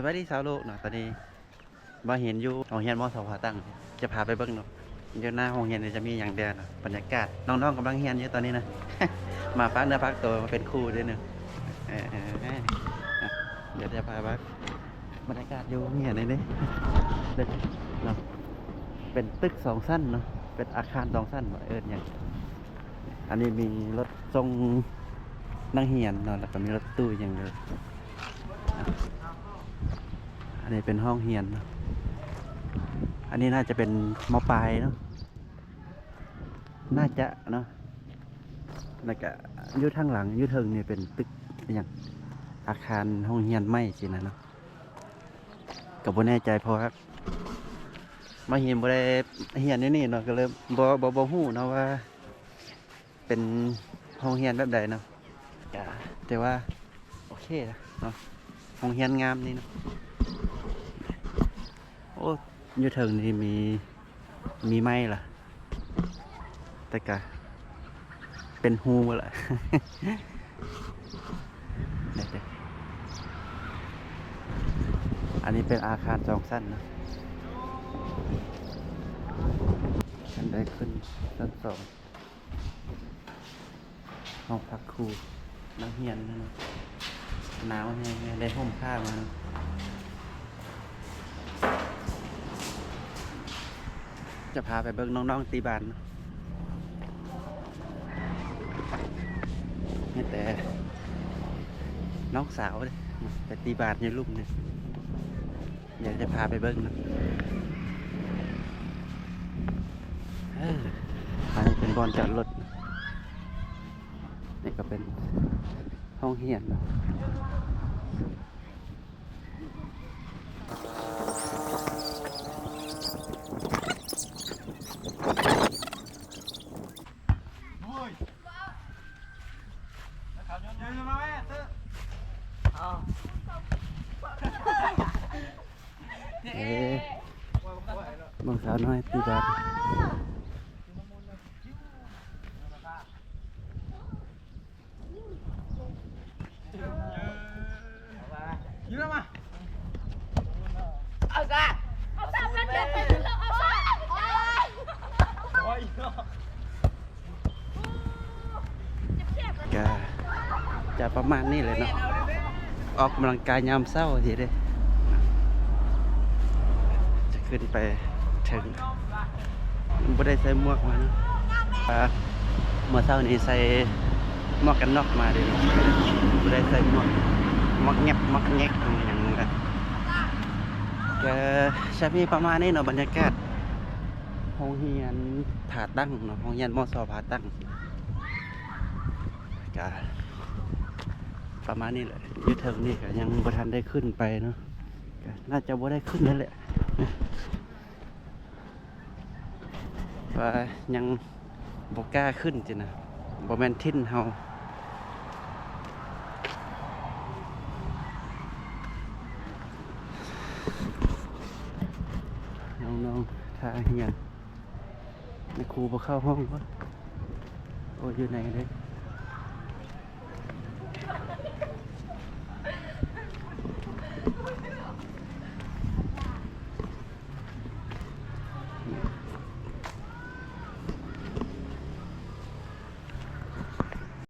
ສະບາຍດີຊາວໂລກເນາະ, ຕອນນີ້ມາຮຽນຢູ່ໂຮງຮຽນ ມສ ຜາຕັ້ງ, ຈະພາໄປເບິ່ງເນາະ ຢູ່ໜ້າໂຮງຮຽນນີ້ຈະມີຫຍັງແດ່ເນາະ. ບັນຍາກາດນ້ອງໆກຳລັງຮຽນຢູ່ຕອນນີ້ນະ, ມາຝາກເນື້ອຝາກຕົວມາເປັນຄູເດ້ເນາະ. ເອີ ດຽວຈະພາໄປ ບັນຍາກາດຢູ່ໂຮງຮຽນນີ້ເດ້ເນາະ, ເປັນຕຶກສອງຊັ້ນເນາະ, ເປັນອາຄານສອງຊັ້ນ ເອີ້ນຫຍັງ. ອັນນີ້ມີລົດສົ່ງນັກຮຽນເນາະ, ແລ້ວກໍມີລົດຕູ້ຫຍັງເດີ. ອັນນີ້ເປັນຫ້ອງຮຽນເນາະ, ອັນນີ້ໜ້າຈະເປັນ ມ.ປາຍເນາະ, ໜ້າຈະເນາະ. ແລ້ວກະຢູ່ທາງຫຼັງ ຢູ່ເທິງນີ້ເປັນຕຶກຫຍັງ ອາຄານໂຮງຮຽນໃໝ່ຊີ້ນະເນາະ, ກໍບໍ່ແນ່ໃຈ ເພາະວ່າມາຮຽນ ບໍ່ໄດ້ຮຽນຢູ່ນີ້ເນາະ, ກໍເລີຍບໍ່ ບໍ່ ບໍ່ຮູ້ເນາະວ່າ ເປັນໂຮງຮຽນແບບໃດເນາະ. ກະຖືວ່າໂອເຄລະເນາະ, ໂຮງຮຽນງາມນີ້ເນາະ. ໂອ້ ຢູ່ເທິງນີ້ມີ ມີໄມ້ລະ, ແຕ່ກະເປັນຮູໝົດລະ. ອັນນີ້ເປັນອາຄານສອງຊັ້ນເນາະ, ຄັນໄດ້ຂຶ້ນຊັ້ນສອງ. ຫ້ອງພັກຄູນັກຮຽນເນາະ, ໜາວແຮງເລີຍ ໄດ້ຮົ່ມຜ້າມາເນາະ. ຈະພາໄປເບິ່ງນ້ອງໆຕີບານເນາະ, ມີແຕ່ນ້ອງສາວເດ້ ໄປຕີບານຢູ່ລຸ່ມນີ້. ດຽວຈະພາໄປເບິ່ງເນາະ. ເອີ ອັນນີ້ເປັນບ່ອນຈອດລົດ, ນີ້ກໍເປັນຫ້ອງຮຽນເນາະ. ເອີ ນ້ອງສາວນ້ອຍຕີບານ. ກະຈະປະມານນີ້ແຫຼະເນາະ, ອອກກຳລັງກາຍຍາມເຊົ້າຊີ້ເດ້. ຈະຂຶ້ນໄປເທິງ ບໍ່ໄດ້ໃສ່ໝວກມາເນາະ. ອ່າ ເມື່ອເຊົ້ານີ້ໃສ່ໝວກກັນນັອກມາເດ້, ບໍ່ໄດ້ໃສ່ໝວກ ໝວກແງບ ໝວກແງກ ຫຍັງນັ້ນ. ກະຈະມີປະມານນີ້ເນາະ, ບັນຍາກາດໂຮງຮຽນຜາຕັ້ງເນາະ, ໂຮງຮຽນ ມສ ຜາຕັ້ງ ກະປະມານນີ້ແຫຼະ. ຢູ່ເທິງນີ້ກະຍັງບໍ່ທັນໄດ້ຂຶ້ນໄປເນາະ, ກະໜ້າຈະບໍ່ໄດ້ຂຶ້ນນັ້ນແຫຼະ. ວ່າຍັງບໍ່ກ້າຂຶ້ນຊີ້ນະ, ບໍ່ແມ່ນຖິ່ນເຮົາ. ນ້ອງໆຖ້າຮຽນ, ແມ່ຄູບໍ່ເຂົ້າຫ້ອງບໍ? ໂອ້ ຢູ່ໃນເດ້.